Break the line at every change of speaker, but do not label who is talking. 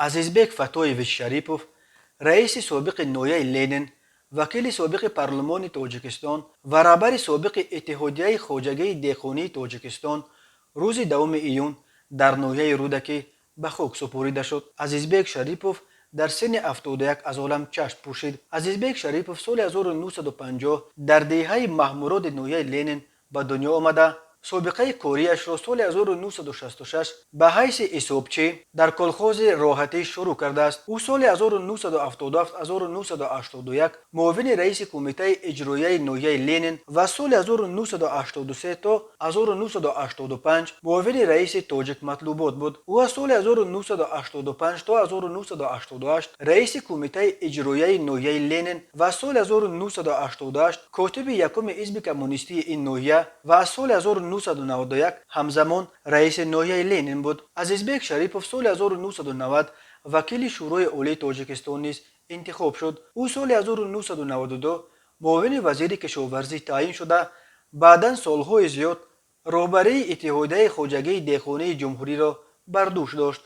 Азизбек Фаттоевич Шарипов, раиси собиқи ноҳияи Ленин, вакили собиқи парлумони Тоҷикистон ва раҳбари собиқи Иттиҳодияи хоҷагии деҳқонии Тоҷикистон, рӯзи 10 июн дар ноҳияи Рӯдакӣ ба хок супорида шуд. Азизбек Шарипов дар синни 71 аз олам чашм пӯшид. Азизбек Шарипов соли 1950 дар деҳаи Маҳмуроди ноҳияи Ленин ба дунё омада, собиқаи кориашро соли 1966 ба ҳайси ҳисобчӣ дар колхози Роҳатӣ шурӯъ кардааст. Ӯ соли 1977-1981 муовини раиси кумитаи иҷроияи ноҳияи Ленин ва соли 1983 то 1985 муовини раиси Тоҷикматлубот буд. Ӯ аз соли 1985 то 1988 раиси кумитаи иҷроияи ноҳияи Ленин ва соли 1988 котиби якуми ҳизби коммунистии ин ноҳия ва аз соли 1991 ҳамзамон раиси ноҳияи Ленин буд. Азизбек Шарипов соли 1990 вакили Шӯрои Олии Тоҷикистон низ интихоб шуд. Ӯ соли 1992 муовини вазири кишоварзӣ таъин шуда, баъдан солҳои зиёд роҳбарии Иттиҳодияи хоҷагии деҳқонии ҷумҳуриро бар дӯш дошт.